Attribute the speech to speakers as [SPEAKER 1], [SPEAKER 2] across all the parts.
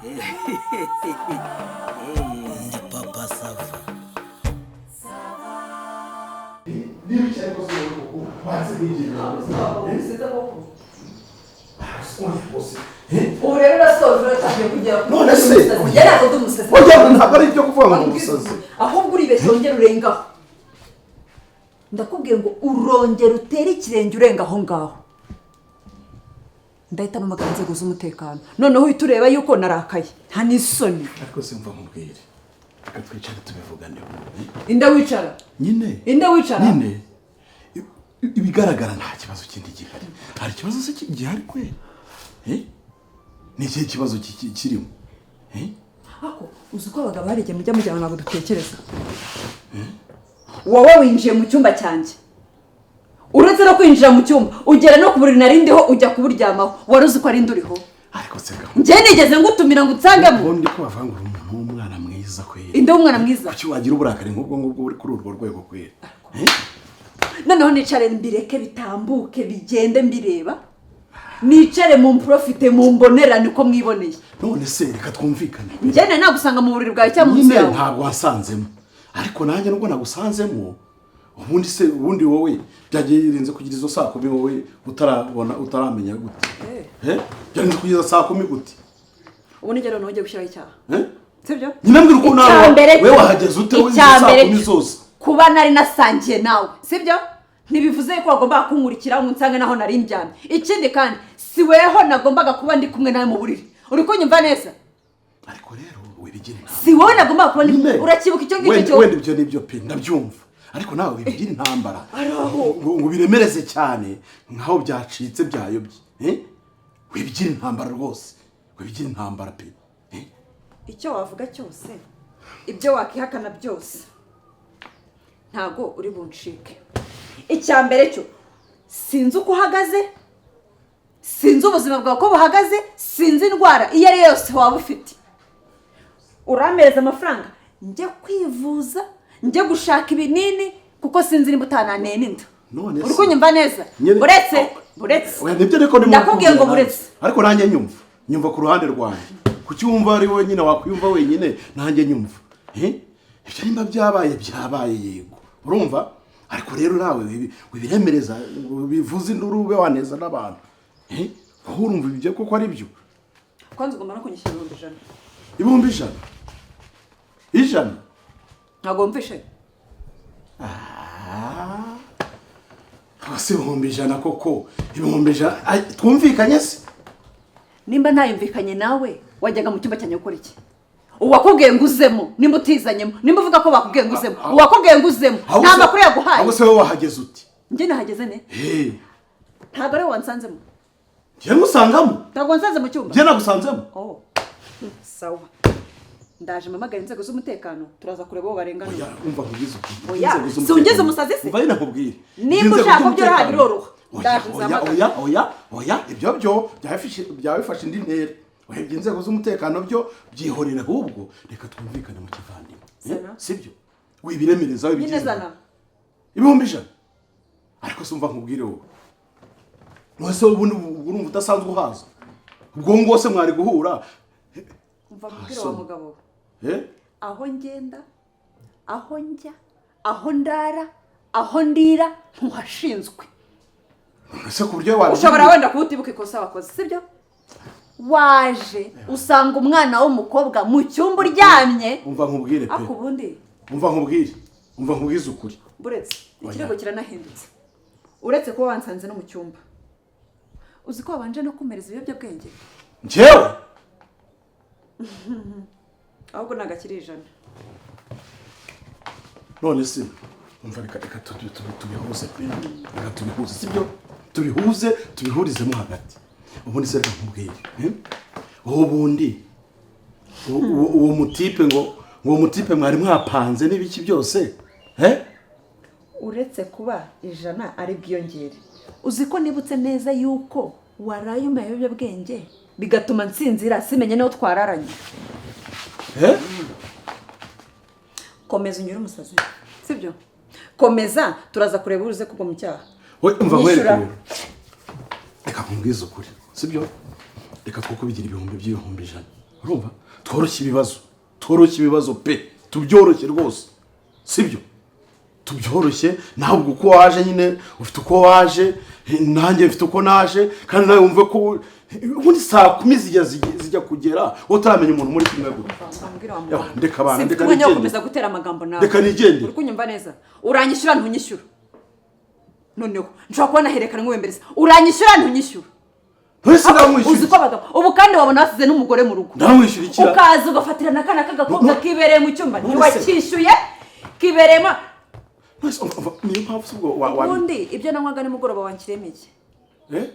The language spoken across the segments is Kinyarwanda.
[SPEAKER 1] Ndi Papa Sava.
[SPEAKER 2] Niba icyo ariko si wowe koko wanze n'igihe.
[SPEAKER 3] Ubu rero urasoje, uratangiye kugera ku
[SPEAKER 2] None se,
[SPEAKER 3] umusazi. Njye ntabwo ndi umusazi.
[SPEAKER 2] Oya, ntabwo ari ibyo kuvuga ngo ni umusazi.
[SPEAKER 3] Ahubwo uribeshya, wongera urengaho. Ndakubwiye ngo urongera utere ikirenge urenga aho ngaho, ndahita mpamagara inzego z'umutekano. Noneho uhita ureba yuko narakaye, nta n'isoni.
[SPEAKER 2] Ariko simva, nkubwire, reka twicare tubivuganeho.
[SPEAKER 3] Inda wicara.
[SPEAKER 2] Nyine.
[SPEAKER 3] Inda wicara.
[SPEAKER 2] Nyine ibigaragara nta kibazo kindi gihari. Hari ikibazo se gihari kweri? Eh? Ni ikihe kibazo kirimo? Eh?
[SPEAKER 3] Ako uzi ko abagabo hari igihe mujya mujyana, ntabwo dutekereza. Wowe winjiye mu cyumba cyanjye, uretse no kwinjira mu cyumba ugera no ku buriri nari ndiho, ujya kuburyamaho. Wari uzi ko ari uriho?
[SPEAKER 2] Ariko se gahunda
[SPEAKER 3] Njye nigeze ngutumira ngo unsangemo?
[SPEAKER 2] Ubundi ko bavuga ngo uri umuntu w'umwana mwiza kweri?
[SPEAKER 3] Inde w'umwana mwiza?
[SPEAKER 2] Kuki wagira uburakari nk'ubwo ngubwo uri kuri urwo rwego kweri? Eh?
[SPEAKER 3] Noneho nicare mbireke bitambuke bigende mbireba, nicare mu mprofite mu mbonerane uko mwiboneye.
[SPEAKER 2] None se reka twumvikane.
[SPEAKER 3] Njye nari nagusanga mu buriri bwawe cyangwa mu nzu
[SPEAKER 2] Nyine
[SPEAKER 3] yawe?
[SPEAKER 2] ntabwo wasanzemo, ariko nanjye nubwo nagusanzemo, ubundi se ubundi wowe byagiye yirinze kugira izo saa 10 wowe utarabona, utaramenya gute? Eh? Byarinze kugeza saa 10 gute?
[SPEAKER 3] Ubu nijye noneho ugiye gushyiraho icyaha?
[SPEAKER 2] Eh?
[SPEAKER 3] Sibyo?
[SPEAKER 2] Nyine mbwira uko nawe
[SPEAKER 3] Icya mbere
[SPEAKER 2] we wahageze ute wowe izo
[SPEAKER 3] icya
[SPEAKER 2] saa
[SPEAKER 3] mbere
[SPEAKER 2] 10 zose?
[SPEAKER 3] Kuba nari nasangiye nawe, sibyo, ntibivuze ko wagombaga kunkurikira ngo unsange naho nari ndyamye. Ikindi kandi, si weho nagombaga kuba ndi kumwe nawe mu buriri. Uri kunyumva neza?
[SPEAKER 2] Ariko rero wibigira intambara.
[SPEAKER 3] Si wowe nagombaga kuba ndi
[SPEAKER 2] Nyine,
[SPEAKER 3] Urakibuka icyo ngicyo
[SPEAKER 2] wenda
[SPEAKER 3] cyo?
[SPEAKER 2] Wenda ibyo nibyo pe, ndabyumva, ariko nawe wibigira intambara ngo ubiremereze cyane nkaho byacitse byayobye. Eh? Wibigira intambara rwose, wibigira intambara pe. Eh?
[SPEAKER 3] Icyo wavuga cyose, ibyo wakihakana byose, ntago uri buncike. Icya mbere cyo, sinzi uko uhagaze, sinzi ubuzima bwawe uko buhagaze, sinzi indwara iyo ari yo yose waba ufite. Urampereza amafaranga njye kwivuza, njye gushaka ibinini, kuko sinzi nimba utananiye n'inda.
[SPEAKER 2] None
[SPEAKER 3] Uri
[SPEAKER 2] se-
[SPEAKER 3] kunyumva neza?
[SPEAKER 2] Nyine-
[SPEAKER 3] Buretse, buretse.
[SPEAKER 2] Oya, nibyo, ariko ndimo
[SPEAKER 3] Ndakubwiye ngo
[SPEAKER 2] kukubwira
[SPEAKER 3] buretse.
[SPEAKER 2] nanjye. Ariko nanjye nyumva ku ruhande rwanjye. Kuki wumva ari wowe nyine wakwiyumva wenyine? Nanjye nyumva. Eh? Ibyo nimba byabaye, byabaye, yego, urumva, ariko rero nawe wibiremereza ngo bivuze induru ube waneza n'abantu. Eh? Wowe urumva ibyo koko ari byo?
[SPEAKER 3] Kwanza ugomba no kunyishyura 100,000.
[SPEAKER 2] 100,000? 100?
[SPEAKER 3] Ntabwo wumvishe?
[SPEAKER 2] Ah, si 100,000 koko? 100,000? Ay, twumvikanye se?
[SPEAKER 3] Nimba ntayumvikanye nawe, wajyaga mu cyumba cyanjye gukora iki? Uwakubwiye ngo uzemo, nimba utizanyemo, nimba uvuga ko bakubwiye ngo uzemo, uwakubwiye ngo uzemo
[SPEAKER 2] Ahubwo
[SPEAKER 3] nta makuru yaguhaye?
[SPEAKER 2] Ahubwo se wowe wahageze uti?
[SPEAKER 3] Njye nahageze ne?
[SPEAKER 2] Hey.
[SPEAKER 3] Ntabwo ariwe wansanzemo?
[SPEAKER 2] Njye ngusangamo?
[SPEAKER 3] Ntabwo wansanze mu cyumba?
[SPEAKER 2] Njye nagusanzemo?
[SPEAKER 3] Oh, sawa, ndaje mpamagara inzego z'umutekano, turaza kureba uwo barenganura.
[SPEAKER 2] Oya, umva nkubwize ukuri.
[SPEAKER 3] Oya,
[SPEAKER 2] Inzego
[SPEAKER 3] si
[SPEAKER 2] z'umutekano.
[SPEAKER 3] ungize umusazi se?
[SPEAKER 2] Umva nyine nkubwire.
[SPEAKER 3] Nimba
[SPEAKER 2] Inzego
[SPEAKER 3] ushaka ko byoroha,
[SPEAKER 2] z'umutekano.
[SPEAKER 3] biroroha.
[SPEAKER 2] Oya,
[SPEAKER 3] Ndaje
[SPEAKER 2] oya,
[SPEAKER 3] nzamagana.
[SPEAKER 2] oya, oya, oya, ibyo byo byaba bifashe indi ntera. Oya, ibyo inzego z'umutekano byo byihorera, ahubwo reka twumvikane mu kivandimwe. Eh,
[SPEAKER 3] Zana.
[SPEAKER 2] sibyo? Wibiremereza,
[SPEAKER 3] Nyine
[SPEAKER 2] wibigize.
[SPEAKER 3] zana.
[SPEAKER 2] 100,000? Ariko se umva nkubwire, wowe wese ubundi urumva udasanzwe uhaza, ubwo ngo se mwari guhura?
[SPEAKER 3] Umva nkubwire wa mugabo we.
[SPEAKER 2] Eh?
[SPEAKER 3] Aho ngenda, aho njya, aho ndara, aho ndira, ntuhashinzwe.
[SPEAKER 2] Ese ku buryo wabigira-
[SPEAKER 3] Ushobora wenda kuba utibuka ikosa wakoze, sibyo? Waje usanga umwana w'umukobwa mu cyumba uryamye.
[SPEAKER 2] Umva nkubwire pe.
[SPEAKER 3] Ariko ubundi
[SPEAKER 2] Umva nkubwire, umva nkubwize ukuri.
[SPEAKER 3] Buretse, ikirego
[SPEAKER 2] Oya.
[SPEAKER 3] kiranahindutse. Uretse kuba wansanze no mu cyumba, uzi ko wabanje no kumereza ibiyobyabwenge?
[SPEAKER 2] Njyewe?
[SPEAKER 3] Ahubwo ntabwo akiri 100.
[SPEAKER 2] None se umva, reka tubihuze pe, reka tubihuze, sibyo? Tubihuze, tubihurizemo hagati. Ubundi se reka nkubwire, eh? Wowe ubundi uwo mutipe ngo uwo mutipe mwari mwapanze n'ibiki byose, eh?
[SPEAKER 3] Uretse kuba 100 ari bwiyongere, uzi ko nibutse neza yuko waraye umpaye ibiyobyabwenge bigatuma nsinzira, simenye n'aho twararanye?
[SPEAKER 2] Eh?
[SPEAKER 3] Komeza unyure umusazi, sibyo? Komeza, turaza kureba uruze kugwa mu cyaha.
[SPEAKER 2] We, umva nkwereke.
[SPEAKER 3] Nyishyura.
[SPEAKER 2] Rero reka nkubwize ukuri, sibyo? Reka two kubigira ibihumbi by'ibihumbi 100, Urumva, tworoshye ibibazo, tworoshye ibibazo pe, tubyoroshye rwose, sibyo? Tubyoroshye. Ntabwo uko waje nyine ufite uko waje, nanjye mfite uko naje, kandi nawe wumve ko ubundi saa 10 zijya kugera wowe utaramenya umuntu muri kumwe gutya.
[SPEAKER 3] Ambwira wa
[SPEAKER 2] Yawa,
[SPEAKER 3] mugabo.
[SPEAKER 2] ndeka abana,
[SPEAKER 3] Simfite
[SPEAKER 2] ndeka
[SPEAKER 3] umwanya wo
[SPEAKER 2] nigendere.
[SPEAKER 3] gukomeza gutera amagambo nawe.
[SPEAKER 2] Reka nigendere.
[SPEAKER 3] Uri kunyumva neza? Uranyishyura ntunyishyura? Noneho nshobora kuba naherekana nkwembereza. Uranyishyura ntunyishyura?
[SPEAKER 2] Ntese
[SPEAKER 3] Uzi
[SPEAKER 2] ndamwishyura?
[SPEAKER 3] ko abagabo ubu kandi wabona basize n'umugore mu rugo.
[SPEAKER 2] Ndamwishyura iki?
[SPEAKER 3] Ukaza ugafatira n'akana k'agakobwa
[SPEAKER 2] No, no.
[SPEAKER 3] kibereye mu cyumba.
[SPEAKER 2] None se-
[SPEAKER 3] Ntiwakishyuye, kibereyemo.
[SPEAKER 2] Ntese, umva, niyo mpamvu se ubwo wa
[SPEAKER 3] Ubundi ibyo nanywaga nimugoroba wankiremo iki?
[SPEAKER 2] Eh?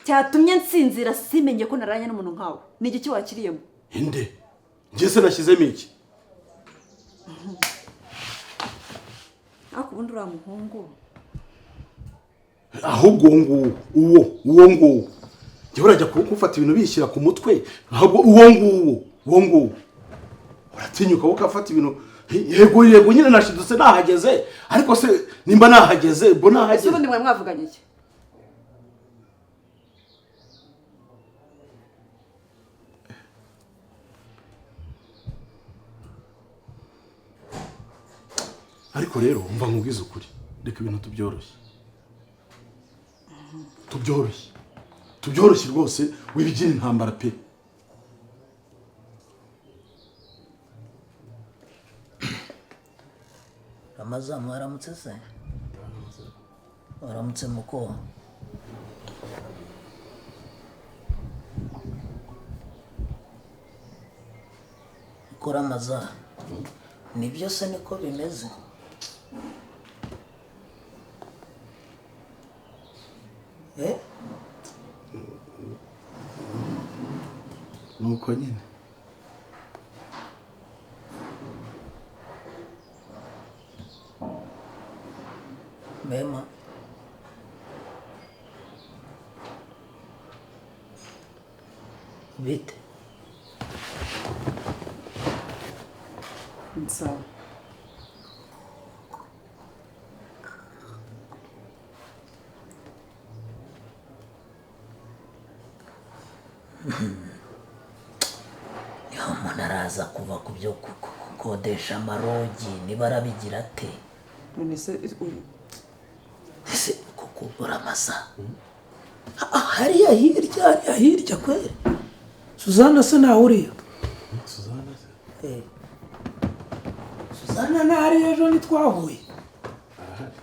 [SPEAKER 3] Cyatumye nsinzira simenye ko naranye n'umuntu nkawe, ni igiki wakiriyemo?
[SPEAKER 2] Inde njye se nashyizemo iki?
[SPEAKER 3] Ariko ubundi uriya muhungu
[SPEAKER 2] Ahubwo uwo nguwo, uwo nguwo njyewe urajya gufata ibintu bishyira ku mutwe. Ahubwo uwo nguwo uratinyuka wowe ukafata ibintu. Yego, yego nyine, nashidutse nahageze, ariko se nimba nahageze ubwo
[SPEAKER 3] Ese
[SPEAKER 2] nahageze.
[SPEAKER 3] ubundi mwari mwavuganye iki?
[SPEAKER 2] Ariko rero umva nkubwize ukuri, reka ibintu tubyoroshye, tubyoroshye, tubyoroshye rwose, wibigira intambara pe.
[SPEAKER 1] Amazamu, waramutse se? Waramutse muko? Ukora amaza, nibyo se, niko bimeze? Eh?
[SPEAKER 2] Nuko nyine.
[SPEAKER 1] Mema, bite?
[SPEAKER 3] Sawa.
[SPEAKER 1] Niho umuntu araza kuva ku byo gukodesha amarogi, niba arabigira ate?
[SPEAKER 3] None se
[SPEAKER 1] Ese kuko uramasa? Ah, hariya hirya, hariya hirya kweri.
[SPEAKER 4] Suzana se ntawe uriyo?
[SPEAKER 2] Suzana se?
[SPEAKER 1] Eh,
[SPEAKER 4] Suzana ntahari, ejo ntitwahuye.
[SPEAKER 2] Arahari.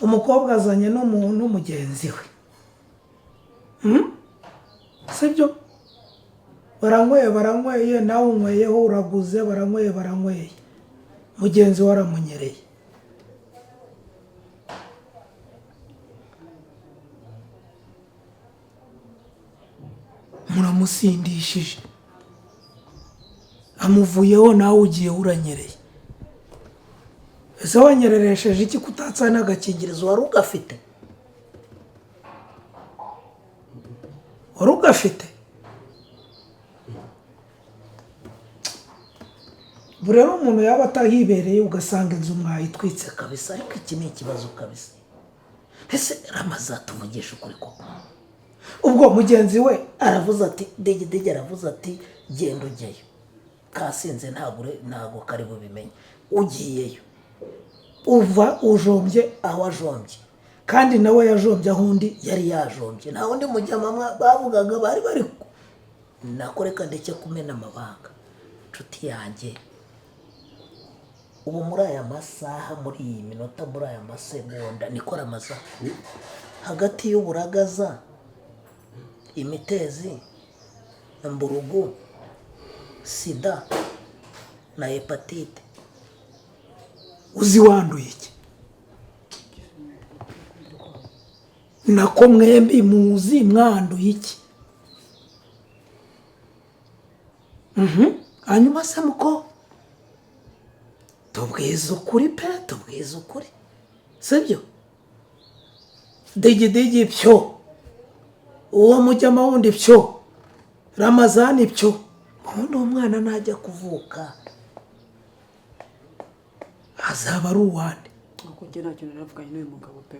[SPEAKER 4] Umukobwa azanye n'umugenzi we. Sibyo, baranyweye, baranyweye, nawe unyweyeho, uraguze, baranyweye, baranyweye, mugenzi we aramunyereye. Muramusindishije, amuvuyeho, nawe ugiye uranyereye. Ese wanyereresheje iki kutatsa n'agakingirizo?
[SPEAKER 1] Wari ugafite?
[SPEAKER 4] Wari ugafite? Ubu rero umuntu yaba atahibereye ugasanga inzu mwayitwitse.
[SPEAKER 1] Kabisa, ariko iki ni ikibazo kabisa. Ese Ramaza, tuvugisha ukuri koko?
[SPEAKER 4] Ubwo mugenzi we
[SPEAKER 1] Aravuze ati dege dege, aravuze ati genda ujyeyo, kasinze, ntabwo kari bubimenye ugiyeyo.
[SPEAKER 4] Uva ujombye
[SPEAKER 1] aho ajombye.
[SPEAKER 4] Kandi nawe yajombye aho undi
[SPEAKER 1] yari yajombye. Nta wundi mujyama bavugaga bari bari nako. Reka ndeke kumena amabanga, nshuti yanjye. Ubu muri aya masaha, muri iyi minota, muri aya masegonda, niko Ramaza, hagati y'uburagaza, imitezi, mburugu, sida na hepatite.
[SPEAKER 4] Uzi wanduye iki? Nako mwembi muzi mwanduye iki?
[SPEAKER 1] Hanyuma se muko, tubwize ukuri pe, tubwize ukuri, sibyo?
[SPEAKER 4] Digidigi pyo, uwo mujyama wundi pyo, Ramazani pyo.
[SPEAKER 1] Ubundi uwo mwana najya kuvuka
[SPEAKER 4] Azaba ari uwande?
[SPEAKER 3] Ntabwo njye nta kintu naravuganye n'uyu mugabo pe.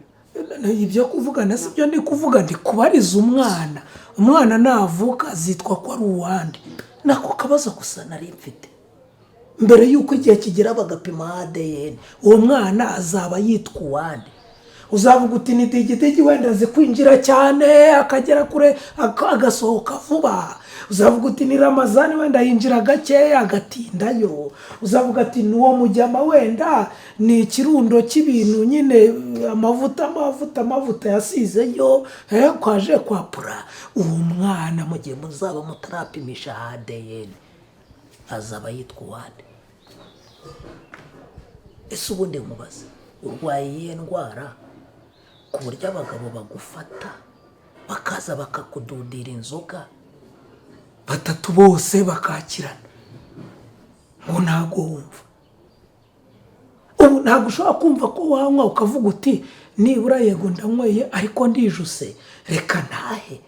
[SPEAKER 4] Ibyo kuvugana si byo ndi kuvuga, ndi kubariza umwana. Umwana navuka azitwa ko ari uwande?
[SPEAKER 1] Nako kabazo gusa nari mfite. Mbere y'uko igihe kigera bagapima ADN, uwo mwana azaba yitwa uwande?
[SPEAKER 4] Uzavuga uti ni Digidigi, wenda azi kwinjira cyane akagera kure, agasohoka vuba. Uzavuga uti ni Ramazani, wenda yinjira gakeya agatindayo. Uzavuga ati ni uwo mujyama, wenda ni ikirundo cy'ibintu nyine, amavuta, amavuta, amavuta yasizeyo, kwaje kwa pura.
[SPEAKER 1] Uwo mwana, mu gihe muzaba mutarapimisha ADN, azaba yitwa uwande? Ese ubundi mubaze, urwaye iyihe ndwara ku buryo abagabo bagufata bakaza bakakudundira inzoga
[SPEAKER 4] batatu bose bakakirana, ngo ntabwo wumva? Ubu ntabwo ushobora kumva ko wanywa ukavuga uti nibura yego ndanyweye, ariko ndijuse, reka ntahe.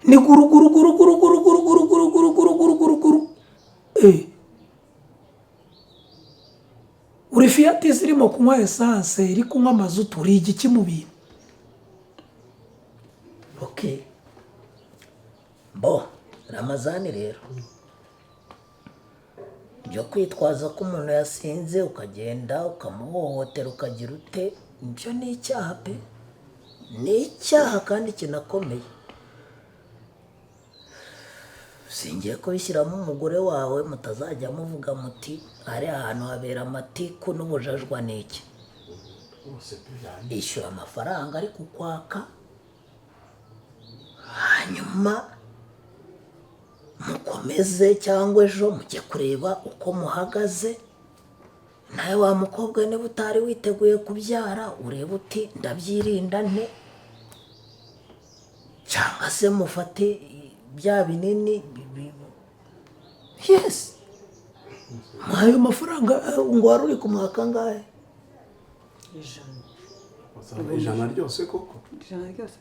[SPEAKER 4] Ni guru guru guru guru guru guru guru guru guru guru guru guru guru. Uri Fiat zirimo kunywa essence, iri kunywa mazutu, uri igiki mu bintu?
[SPEAKER 1] Okay, bo Ramazani rero, byo kwitwaza ko umuntu yasinze ukagenda ukamuhohotera ukagira ute, ibyo ni icyaha pe, ni icyaha kandi kinakomeye. Singiye kubishyiramo umugore wawe, mutazajya muvuga muti hari ahantu habera amatiku n'ubujajwa. Ni iki? Ishyura amafaranga ari kukwaka, hanyuma mukomeze, cyangwa ejo mujye kureba uko muhagaze. Nawe wa mukobwa, niba utari witeguye kubyara, urebe uti ndabyirinda nte, cyangwa se mufate bya binini. Yes, ayo mafaranga ngo wari uri kumwaka angahe?
[SPEAKER 3] 100.
[SPEAKER 2] 100 ryose koko?
[SPEAKER 3] 100 ryose.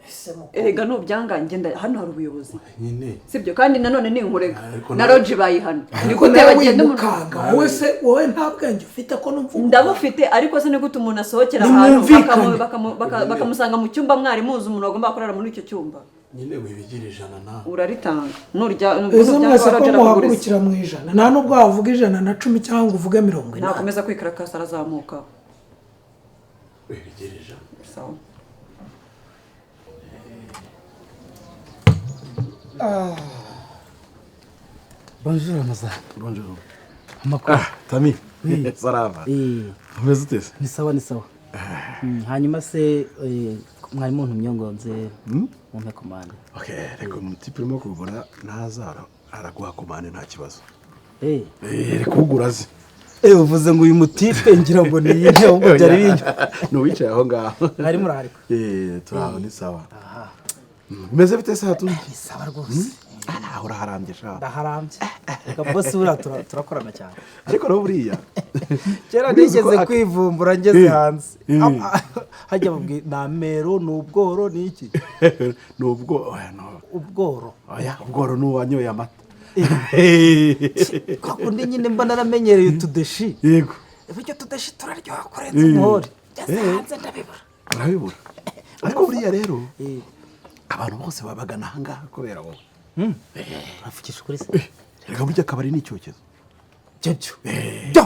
[SPEAKER 1] Ese mukobwa,
[SPEAKER 3] Erega nubyanga, ngenda hano hari ubuyobozi.
[SPEAKER 2] Nyine.
[SPEAKER 3] Sibyo? Kandi nanone ni inkurega.
[SPEAKER 2] Ariko
[SPEAKER 3] Na roji bayihana. Ni
[SPEAKER 4] Ariko
[SPEAKER 3] gute
[SPEAKER 4] nawe
[SPEAKER 3] bagenda umuntu
[SPEAKER 4] wimukanga wowe se, wowe nta bwenge ufite ko numva
[SPEAKER 3] Ndabufite, ariko se ni gute umuntu asohokera ahantu
[SPEAKER 4] Nimwumvikane.
[SPEAKER 3] bakamusanga mu cyumba, mwari muzi umuntu wagomba kurara muri icyo cyumba?
[SPEAKER 2] Nyine wibigira 100 nawe.
[SPEAKER 3] Uraritanga nurya.
[SPEAKER 4] Ese mwese ko
[SPEAKER 3] Roger akuguriza.
[SPEAKER 4] muhagurukira mu 100, nta nubwo wavuga 110 cyangwa uvuge 80.
[SPEAKER 3] Nakomeza kwikarakasa arazamuka.
[SPEAKER 2] Wibigira 100.
[SPEAKER 3] Sawa.
[SPEAKER 5] Bonjour Ramazan.
[SPEAKER 2] Bonjour.
[SPEAKER 5] Amakuru?
[SPEAKER 2] Ah, Tami. Salama. Umeze ute se?
[SPEAKER 5] Ni sawa, ni sawa. Hanyuma se mwari muntumye ngo nze mumpe commande.
[SPEAKER 2] Okay, reka umutipe urimo kugura naza araguha commande, nta kibazo. Eh, reka ugura aze.
[SPEAKER 5] Uvuze ngo uyu mutipe, ngira ngo ni iyi ahubwo byari binyo.
[SPEAKER 2] Ni uwicaye aho ngaho.
[SPEAKER 5] Mwari murahari?
[SPEAKER 2] Eh, turaho, ni sawa. Umeze bite se hatu?
[SPEAKER 5] Ni sawa rwose.
[SPEAKER 2] Ah, uraharambye sha.
[SPEAKER 5] Ndaharambye. Reka boss, buriya turakorana cyane.
[SPEAKER 2] Ariko rero buriya
[SPEAKER 5] Kera
[SPEAKER 2] Urizi ko
[SPEAKER 5] nigeze kwivumbura ngeze hanze. Hajya babwi ni amero, ni ubworo, ni iki?
[SPEAKER 2] Ni ubwo, oya, no.
[SPEAKER 5] Ubworo.
[SPEAKER 2] Oya, ubworo ni uwanyoye amata.
[SPEAKER 5] Kwa kundi nyine mba naramenyereye utudeshi. Bityo tudeshi turaryoha kurenza umuhore. Ngeze hanze ndabibura.
[SPEAKER 2] Urabibura. Ariko buriya rero abantu bose babagana aha ngaha kubera wowe.
[SPEAKER 5] Uravugisha ukuri se?
[SPEAKER 2] Reka, burya akabari ni icyokezo.
[SPEAKER 5] Byo byo. Byo.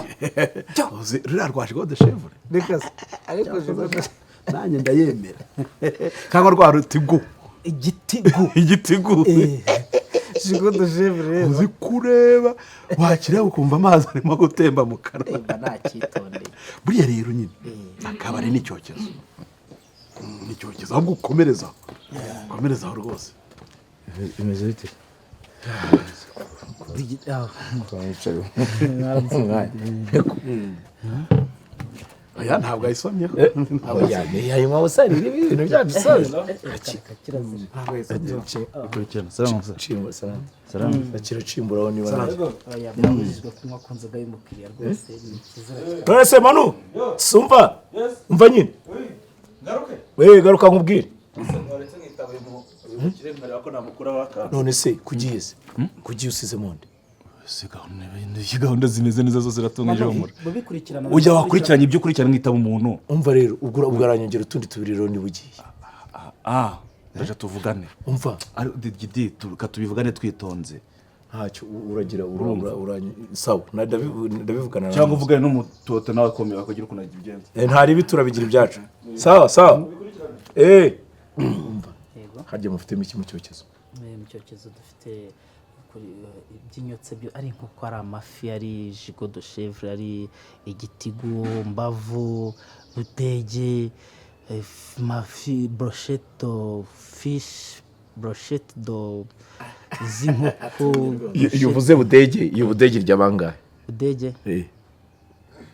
[SPEAKER 5] Byo.
[SPEAKER 2] Uzi ruriya rwa Gigot de Chèvre?
[SPEAKER 5] Reka se. Ariko
[SPEAKER 2] Nanjye ndayemera. Cyangwa rwa rutigu.
[SPEAKER 5] Igitigu.
[SPEAKER 2] Igitigu.
[SPEAKER 5] Gigot de Chèvre rero.
[SPEAKER 2] Uzi kureba wakireba ukumva amazi arimo gutemba mu kanwa.
[SPEAKER 5] Mba nacyitondeye.
[SPEAKER 2] Buriya rero nyine akabari ni icyokezo. Ni icyokezo, ahubwo ukomereza ukomereza aho rwose.
[SPEAKER 6] Bimeze bite?
[SPEAKER 5] Wicaye.
[SPEAKER 2] Oya, ntabwo ayisomyeho.
[SPEAKER 6] Hanyuma usari ibintu byacu sazi.
[SPEAKER 2] Ntabwo ayisomyeho.
[SPEAKER 6] Salamu salamu, akira cimburaho niba naje.
[SPEAKER 5] Oya, birabujijwe kunywa ku nzoga y'umukiriya rwose, ni ikizira cyane.
[SPEAKER 6] None se Manu, sumva umva nyine we, garuka nkubwire. None se kugiye se kugiye usize mu nde?
[SPEAKER 2] Ese gahunda, iyi gahunda zimeze neza zose ziratunganyije, humura.
[SPEAKER 5] Mubikurikirana.
[SPEAKER 2] Ujya wakurikiranya ibyo ukurikirana, nkitaba umuntu.
[SPEAKER 6] Umva rero, ubwo aranyongera utundi tubiri rero niba ugiye.
[SPEAKER 2] Ah, ndaje tuvugane.
[SPEAKER 6] Umva.
[SPEAKER 2] Ariko Digidi, reka tubivugane twitonze.
[SPEAKER 6] Ntacyo uragira sawa, ndabivugana nawe.
[SPEAKER 2] Cyangwa uvugane n'umutoto nawe akomeye akagira ukuntu abigenza.
[SPEAKER 6] Nta ribi, turabigira ibyacu. Sawa sawa. Umva, harya mufitemo iki mu cyokezo?
[SPEAKER 7] Mu cyokezo dufite kuri iby'inyotse byo ari inkoko, ari amafi, ari gigot de chèvre, ari igitigu, mbavu, butege, mafi, brochette fish, brochette do z'inkoko.
[SPEAKER 6] Iyo uvuze budege, iyo budege irya bangahe?
[SPEAKER 7] Budege?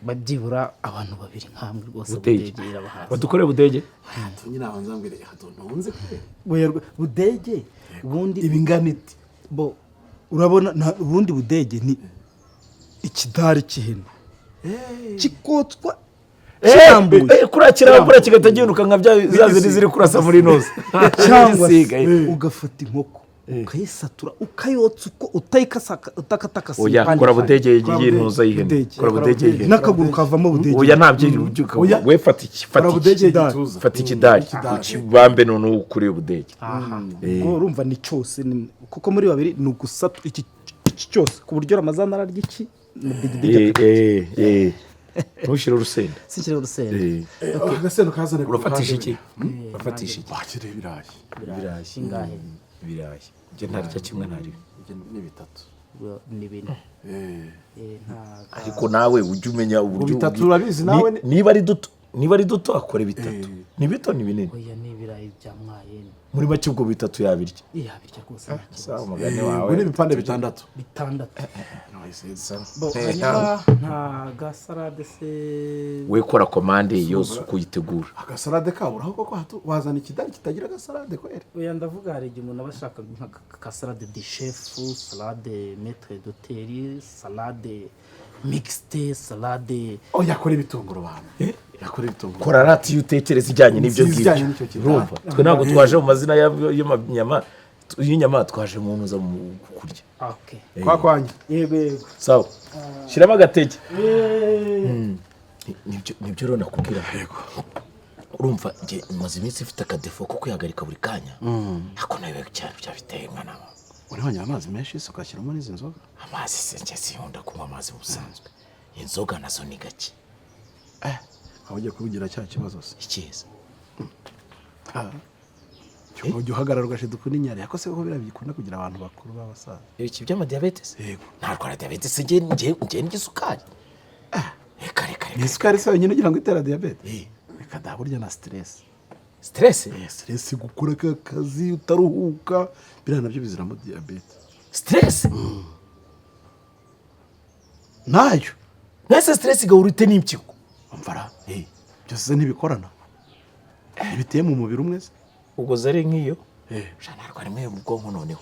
[SPEAKER 7] Byibura abantu babiri nkamwe rwose.
[SPEAKER 6] Budege.
[SPEAKER 7] Budege irabahaza.
[SPEAKER 6] Badukorere budege.
[SPEAKER 2] Nyine abanza mbwire, ntunze.
[SPEAKER 5] Werwe, budege ubundi
[SPEAKER 2] Ibingana iti?
[SPEAKER 5] Bo urabona ubundi budege ni ikidari cy'ihene kikotswa kirambuye.
[SPEAKER 6] Kuriya kirambura kigahita gihinduka nka bya za zindi ziri kurasa muri noza.
[SPEAKER 5] Cyangwa se
[SPEAKER 6] Igisiga.
[SPEAKER 5] Ugafata inkoko ukayisatura, ukayotsa uko utayikasaka, utakatakasa
[SPEAKER 6] Oya,
[SPEAKER 5] ibipande
[SPEAKER 6] kora
[SPEAKER 5] bipande.
[SPEAKER 6] budege y'intuza y'ihene.
[SPEAKER 5] Budege.
[SPEAKER 6] Kora budege y'ihene.
[SPEAKER 5] N'akaguru kavamo budege.
[SPEAKER 6] Oya, ntabyo.
[SPEAKER 2] Oya.
[SPEAKER 6] We fata iki, fata
[SPEAKER 2] Kora
[SPEAKER 6] iki.
[SPEAKER 2] budege y'igituza.
[SPEAKER 6] Fata ikidari ukibambe, noneho ukuriye budege.
[SPEAKER 5] Ubwo urumva ni cyose kuko muri babiri ni ugusatura iki cyose, ku buryo Ramazana ararya iki mu digidigi.
[SPEAKER 6] Ntushyire urusenda.
[SPEAKER 7] Sinshyire urusenda.
[SPEAKER 2] Agasendo kazane ku
[SPEAKER 6] Urafatisha
[SPEAKER 2] ruhande.
[SPEAKER 6] iki? Urafatisha iki?
[SPEAKER 2] Wakire ibirayi.
[SPEAKER 6] Ibirayi.
[SPEAKER 7] Ingahe?
[SPEAKER 6] Ibirayi njye ntarya kimwe, ntariwe.
[SPEAKER 2] Ibyo ni bitatu.
[SPEAKER 7] Ni bine.
[SPEAKER 6] Ariko nawe ujye umenya uburyo
[SPEAKER 2] Bitatu urabizi nawe
[SPEAKER 6] niba ari duto akore bitatu. Ni bito, ni binini?
[SPEAKER 7] Oya, ni ibirayi bya mwayene.
[SPEAKER 6] Muri make ubwo bitatu yabirya?
[SPEAKER 7] Yabirya rwose, nta kibazo.
[SPEAKER 6] Sawa, umugani
[SPEAKER 2] Ubwo
[SPEAKER 6] wawe.
[SPEAKER 2] ni ibipande bitandatu.
[SPEAKER 7] Bitandatu. Bo hanyuma nta gasalade se?
[SPEAKER 6] We kora commande yose uko uyitegura.
[SPEAKER 2] Agasalade kaburaho koko? Wazana ikidari kitagira agasalade kweri?
[SPEAKER 7] Oya, ndavuga hari igihe umuntu aba ashaka nka ka salade de chef, salade maître d'hôtel, salade mixte, salade.
[SPEAKER 2] Oh, yakora ibitunguru bantu, yakora ibitunguru.
[SPEAKER 6] Kora rati iyo utekereza ijyanye n'ibyo
[SPEAKER 2] Nziza ijyanye
[SPEAKER 6] ngibyo.
[SPEAKER 2] n'icyo kintu.
[SPEAKER 6] Urumva, twe ntabwo twaje mu mazina y'inyama, twaje mu ntuza, mu kurya.
[SPEAKER 7] Okay.
[SPEAKER 2] Kwa kwanjye.
[SPEAKER 5] Yego yego.
[SPEAKER 6] Sawa, shyiramo agatege. Nibyo rero nakubwira. Yego, urumva njye maze iminsi mfite akadéfaut ko kwihagarika buri kanya, ariko nawe cyane byabiteye mwana.
[SPEAKER 2] Urabonye amazi menshi se ugashyiramo n'izi nzoga?
[SPEAKER 6] Amazi se njye sinkunda kunywa amazi mu busanzwe, inzoga nazo ni gake.
[SPEAKER 2] Waba ugiye kubigira cya kibazo se?
[SPEAKER 6] Ikiza?
[SPEAKER 2] Ujya uhagarara ugashiduka n'inyari, ariko se ko biriya bikunda kugira abantu bakuru b'abasaza?
[SPEAKER 6] Iki by'amadiyabete se?
[SPEAKER 2] Yego.
[SPEAKER 6] Ntarwara diyabete se njye n'isukari? Reka reka
[SPEAKER 2] Ni
[SPEAKER 6] reka.
[SPEAKER 2] isukari se yonyine ugira ngo itera diyabete?
[SPEAKER 6] Eh.
[SPEAKER 2] Reka da, burya na stress.
[SPEAKER 6] Stress?
[SPEAKER 2] Stress, gukora aka kazi utaruhuka, biriya nabyo biziramo diyabete.
[SPEAKER 6] Stress?
[SPEAKER 2] Nayo.
[SPEAKER 6] Nese stress igahura ite n'impyiko?
[SPEAKER 2] Umvara, byose se ntibikorana, ntibiteye mu mubiri umwe se?
[SPEAKER 6] Ubwo zari nk'iyo sha narwara imwe mu bwonko noneho.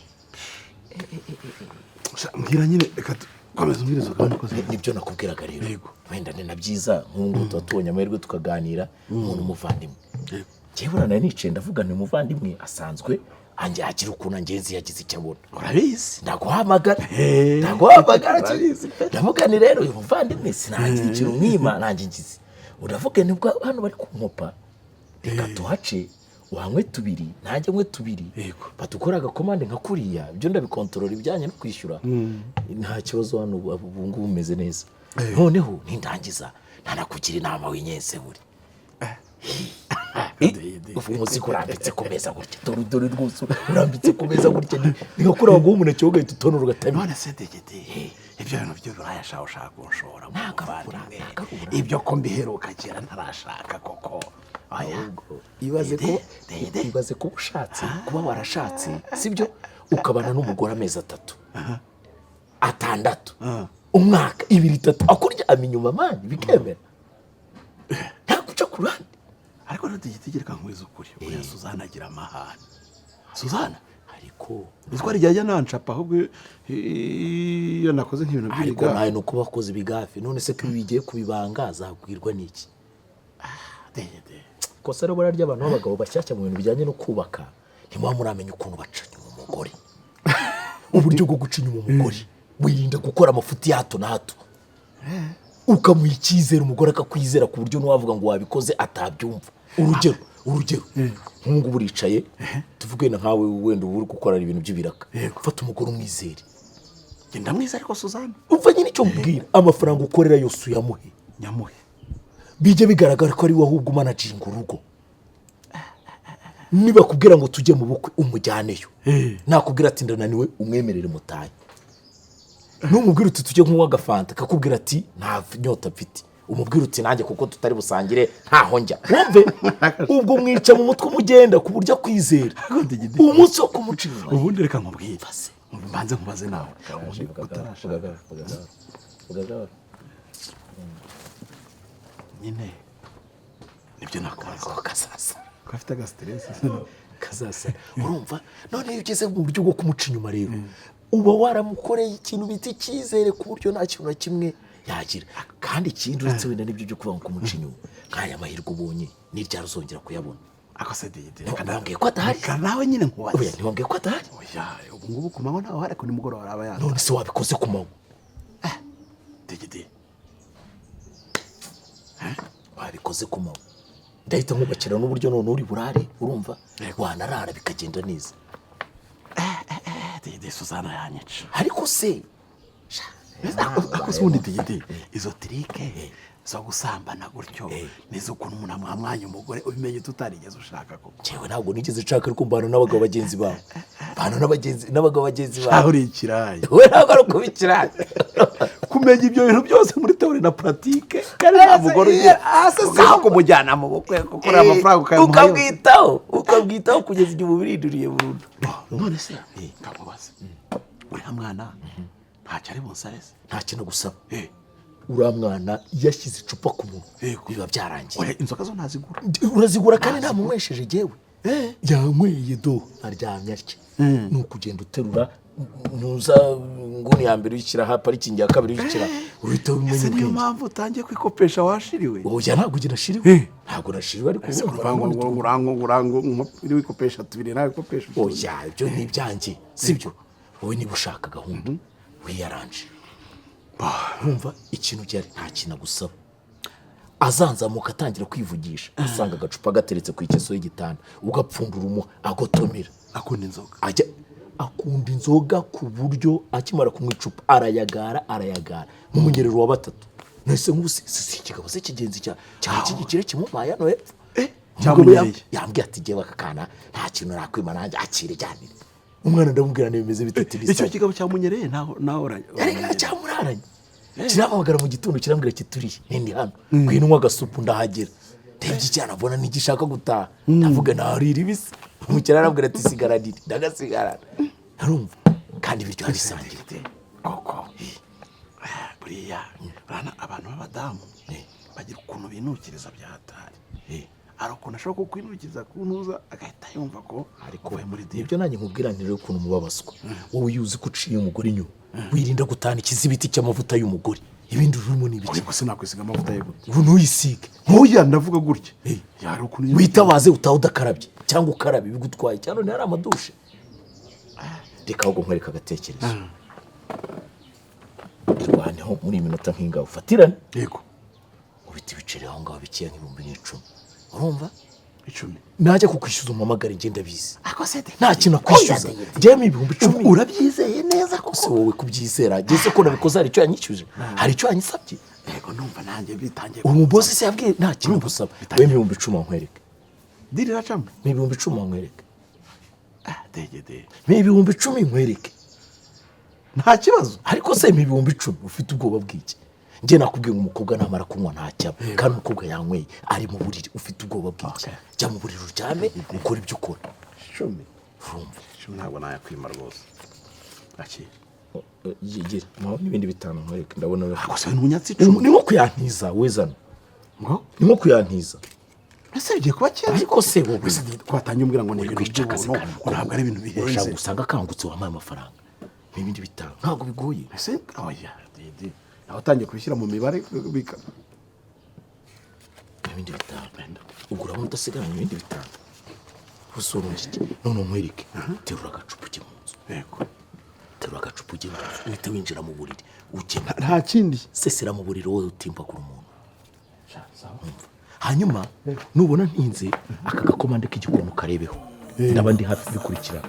[SPEAKER 2] Sha, mbwira nyine, reka komeza umbwire izo gahunda uko zimeze.
[SPEAKER 6] Nibyo nakubwiraga rero.
[SPEAKER 2] Yego.
[SPEAKER 6] Wenda ni na byiza nk'ubu ngubu tuba tubonye amahirwe tukaganira umuntu umuvandimwe.
[SPEAKER 2] Yego.
[SPEAKER 6] Njyewe buriya nari nicaye ndavuga ni umuvandimwe asanzwe anjye agira ukuntu angenzi yagize icyo abona.
[SPEAKER 2] Urabizi.
[SPEAKER 6] Ndaguhamagara.
[SPEAKER 2] Eh.
[SPEAKER 6] Ndaguhamagara.
[SPEAKER 2] Urabizi pe.
[SPEAKER 6] Ndavuga ni rero uyu muvandimwe sinagira ikintu mwima nanjye ngize, uravuga nibwo hano bari kunkopa, reka tuhace wanywe tubiri nanjye nywe tubiri.
[SPEAKER 2] Yego.
[SPEAKER 6] Badukora agacommande nka kuriya, ibyo ndabikontorora, ibijyanye no kwishyura nta kibazo. Hano ubu ngubu umeze neza, noneho nindangiza ntanakugira inama winyese buri ubu umuzigo urambitse ku meza gutya, dore dore rwose urambitse ku meza gutya, ni nka kuriya baguha umuneke ugahita utonora ugatamira.
[SPEAKER 2] None se degede, ibyo bintu by'uburaya shaho ushaka kunshora mu
[SPEAKER 6] Ntabwo ari
[SPEAKER 2] muvandimwe?
[SPEAKER 6] ntabwo ari uburaya.
[SPEAKER 2] Ibyo ko mbiheruka kera ntarashaka koko? Oya.
[SPEAKER 6] Ibaze ko
[SPEAKER 2] Dede.
[SPEAKER 6] ibaze kuba ushatse, kuba warashatse, sibyo, ukabana n'umugore amezi 3, 6, umwaka, 2, 3, akuryama inyuma man, bikemera nta guca ku ruhande.
[SPEAKER 2] Ariko rero degede, reka nkwize ukuri, buriya Suzana agira amahane, Suzana.
[SPEAKER 6] Ariko
[SPEAKER 2] Uzi ko hari igihe ajya nancapa, ahubwo iyo nakoze nk'ibintu
[SPEAKER 6] ariko
[SPEAKER 2] by'ibigafe.
[SPEAKER 6] Nawe ni uko bakoze ibigafe, none se ko ibi bigiye kubibanga azabwirwa n'iki?
[SPEAKER 2] Degede.
[SPEAKER 6] Kosa rero buriya ry'abantu b'abagabo bashyashya mu bintu bijyanye no kubaka, ntimuba muramenya ukuntu baca inyuma umugore, uburyo bwo guca inyuma umugore. Wirinda gukora amafuti ya hato na hato, ukamuha icyizere, umugore akakwizera ku buryo n'uwavuga ngo wabikoze atabyumva. Urugero nk'ubu ngubu uricaye, tuvuge na nkawe wenda uba uri gukora ibintu by'ibiraka, fata umugore umwizere.
[SPEAKER 2] Genda mwiza ariko Suzana.
[SPEAKER 6] Umva nyine icyo nkubwira, amafaranga ukorera yose uyamuhe.
[SPEAKER 2] Nyamuhe.
[SPEAKER 6] Bijye bigaragara ko ari wowe ahubwo umanaginga urugo. Nibakubwira ngo tujye mu bukwe, umujyaneyo. Nakubwira ati ndananiwe, umwemerere mutahe. Numubwira uti tujye kunywa agafanta, akakubwira ati nta nyota mfite, umubwira uti nanjye kuko tutari busangire ntaho njya. Wumve ubwo mwica mu mutwe, umugenda ku buryo akwizera umunsi wo kumuca inyuma.
[SPEAKER 2] Ubundi reka nkubwire, mbanze nkubaze nawe utarashaka nyine nibyo nakubaza.
[SPEAKER 6] Kasasa.
[SPEAKER 2] Ko afite agastress.
[SPEAKER 6] Kazasa. Urumva none iyo ugeze mu buryo bwo kumuca inyuma rero, uba waramukoreye ikintu bita icyizere ku buryo nta kintu na kimwe yagira. Kandi ikindi uretse wenda n'ibyo byo kuvuga ngo kumuca inyuma, nk'aya mahirwe ubonye ni ryari uzongera kuyabona?
[SPEAKER 2] Ako se Digidi,
[SPEAKER 6] Ntiwambwiye ko adahari?
[SPEAKER 2] Reka nawe nyine nkubaze.
[SPEAKER 6] Oya, ntiwambwiye ko adahari?
[SPEAKER 2] Oya, ubu ngubu ku manywa ntawe uhari, ariko nimugoroba araba yaje.
[SPEAKER 6] None se wabikoze ku manywa?
[SPEAKER 2] Digidi.
[SPEAKER 6] Wabikoze ku manywa, ndahita nkubakira n'uburyo none uri burare, urumva wanarara bikagenda neza.
[SPEAKER 2] Digidi, Suzana yanyica.
[SPEAKER 6] Ariko se
[SPEAKER 2] Ako se ubundi Digidi, izo trike zo gusambana gutyo nizo ukuntu umuntu amuha mwanya umugore, ubimenye tutarigeze ushaka koko?
[SPEAKER 6] Jewe ntabwo nigeze nshaka, ariko mbana n'abagabo bagenzi bawe, mbana n'abagabo bagenzi
[SPEAKER 2] Aho
[SPEAKER 6] bawe.
[SPEAKER 2] uri ikirayi.
[SPEAKER 6] We ntabwo ari ukubikira.
[SPEAKER 2] Kumenya ibyo bintu byose muri théorie na pratique kandi nta mugore ugira, ugomba kumujyana mu bukwe, gukorera amafaranga ukayamuha yose.
[SPEAKER 6] Ukabwitaho kugeza igihe umubirinduriye burundu.
[SPEAKER 2] None se kamubaze, uriya mwana ntacyo ari bunsabe se?
[SPEAKER 6] Nta kintu gusaba. Uriya mwana iyo ashyize icupa ku munwa, biba byarangiye.
[SPEAKER 2] Oya, inzoga zo ntazigura.
[SPEAKER 6] Urazigura kandi ntamunywesheje. Jyewe yanyweye do aryamye atya, ni ukugenda uterura ntuza nguni ya mbere uyishyira aha, parikingi ya kabiri uyishyira, uhita umenya
[SPEAKER 2] Ese niyo
[SPEAKER 6] ubwenge.
[SPEAKER 2] mpamvu utangiye kwikopesha washiriwe?
[SPEAKER 6] Oya, ntabwo njye nashiriwe, ntabwo nashiriwe, ariko
[SPEAKER 2] Ese
[SPEAKER 6] urumva
[SPEAKER 2] urango
[SPEAKER 6] nanone
[SPEAKER 2] ngo urango urango uri wikopesha tubiri nawe wikopesha utundi.
[SPEAKER 6] Oya, ibyo ni ibyanjye, sibyo? Wowe niba ushaka gahunda wiyaranje, urumva ikintu gihari, nta kintu agusaba. Azanzamuka atangira kwivugisha, asanga agacupa gateretse ku ikeso y'igitanda, ugapfundura umuha agotomera.
[SPEAKER 2] Akunda inzoga.
[SPEAKER 6] Ajya akunda inzoga ku buryo akimara kunywa icupa arayagara, arayagara nk'umunyerero wa batatu. Nahise nk'ubu si ikigabo se kigenzi cya cyane cy'igikire kimubaye hano hepfo. Umugabo
[SPEAKER 2] Cyamunyereye.
[SPEAKER 6] Yambwiye ati jyewe aka kana nta kintu nakwima nanjye, akire jyanire umwana. Ndamubwira ntibimeze bitatu.
[SPEAKER 2] Icyo kigabo cyamunyereye nawe nawe?
[SPEAKER 6] Erega cyamuraranye, kirampamagara mu gitondo, kirambwira kituriye nindi hano, ngwino unywa agasupu. Ndahagera, ndebye icyana mbona ntigishaka gutaha, ndavuga narira ibisi. Umukiriya arambwira ati sigaranire, ndagasigarana. Arumva kandi ibiryo bisangira.
[SPEAKER 2] Koko buriya urabona abantu b'abadamu bagira ukuntu binukiriza bya hatari. Hari ukuntu ashobora kukwinukiriza ku ntuza agahita yumva ko
[SPEAKER 6] Ariko
[SPEAKER 2] uvuye muri deal.
[SPEAKER 6] Nibyo nanjye nkubwira nti rero ukuntu mubabazwa wowe iyo uzi ko uciye umugore inyuma, wirinda gutahana ikizibiti cy'amavuta y'umugore. Ibindi urimo ni ibiki?
[SPEAKER 2] Ariko sinakwisiga amavuta ye gute?
[SPEAKER 6] Ubu ntuyisige.
[SPEAKER 2] Ntuya, ndavuga gutya, hari ukuntu
[SPEAKER 6] Witabaze utaha udakarabye cyangwa ukarabe bigutwaye cyane, ntihari amadushe. Reka ahubwo nkwereka agatekerezo. Irwaneho muri iyi minota nk'ingabo ufatirane.
[SPEAKER 2] Yego.
[SPEAKER 6] Ubita ibiceri aho ngaho bikeya nk'ibihumbi nk'icumi, urumva?
[SPEAKER 2] 10.
[SPEAKER 6] Najya kukwishyuza umpamagare, ngenda bizi.
[SPEAKER 2] Ako se
[SPEAKER 6] Nta kintu akwishyuza, njyemo 10,000.
[SPEAKER 2] Urabyizeye neza koko?
[SPEAKER 6] Se wowe kubyizera ngeze ko nabikoze, hari icyo yanyishyuje? Hari icyo yanyisabye?
[SPEAKER 2] Yego, numva nanjye bitangiye.
[SPEAKER 6] Ubu mubosi se yabwiye nta kintu gusaba wowe? 10,000 nkwereke.
[SPEAKER 2] Deal iracamo.
[SPEAKER 6] 10,000 nkwereke.
[SPEAKER 2] Ah, degede.
[SPEAKER 6] 10,000 nkwereke.
[SPEAKER 2] Nta kibazo.
[SPEAKER 6] Ariko se 10,000 ufite ubwoba bw'iki? Njye nakubwiye ngo umukobwa namara kunywa ntacyaba, kandi umukobwa yanyweye ari mu buriri, ufite ubwoba bw'iki? Jya mu buriri uryame, ukora ibyo ukora.
[SPEAKER 2] 10.
[SPEAKER 6] Urumva?
[SPEAKER 2] 10 ntabwo nayakwima rwose, akira.
[SPEAKER 6] Gira n'ibindi 5 nkwereke, ndabona.
[SPEAKER 2] Ako se ntunyatse 10?
[SPEAKER 6] Ni nko kuyantiza wezana.
[SPEAKER 2] Ngo?
[SPEAKER 6] Ni nko kuyantiza.
[SPEAKER 2] Ese bigiye kuba kera?
[SPEAKER 6] Ariko se wowe
[SPEAKER 2] Ese twatangiye umbwira ngo ni
[SPEAKER 6] uri
[SPEAKER 2] ibintu
[SPEAKER 6] kwica akazi
[SPEAKER 2] by'ubuntu,
[SPEAKER 6] kandi
[SPEAKER 2] ngo ntabwo ari ibintu
[SPEAKER 6] urashaka
[SPEAKER 2] bihenze.
[SPEAKER 6] Gusanga akangutse wampaye amafaranga n'ibindi 5, ntabwo bigoye.
[SPEAKER 2] Ese oya Didi, nawe utangiye kubishyira mu mibare bika
[SPEAKER 6] N'ibindi 5, ubwo urabona udasigaranye ibindi 5 gusa. Urumva iki? None nkwereke, terura agacupa ujye mu nzu.
[SPEAKER 2] Yego.
[SPEAKER 6] Terura agacupa. icupa ujye mu nzu, uhite winjira mu buriri ujyemo.
[SPEAKER 2] Nta kindi.
[SPEAKER 6] Sesera mu buriri wowe, utimbagura umuntu. Umva. Hanyuma nubona ntinze, aka gakomande k'igikoni ukarebeho, ndaba ndi hafi bikurikirana.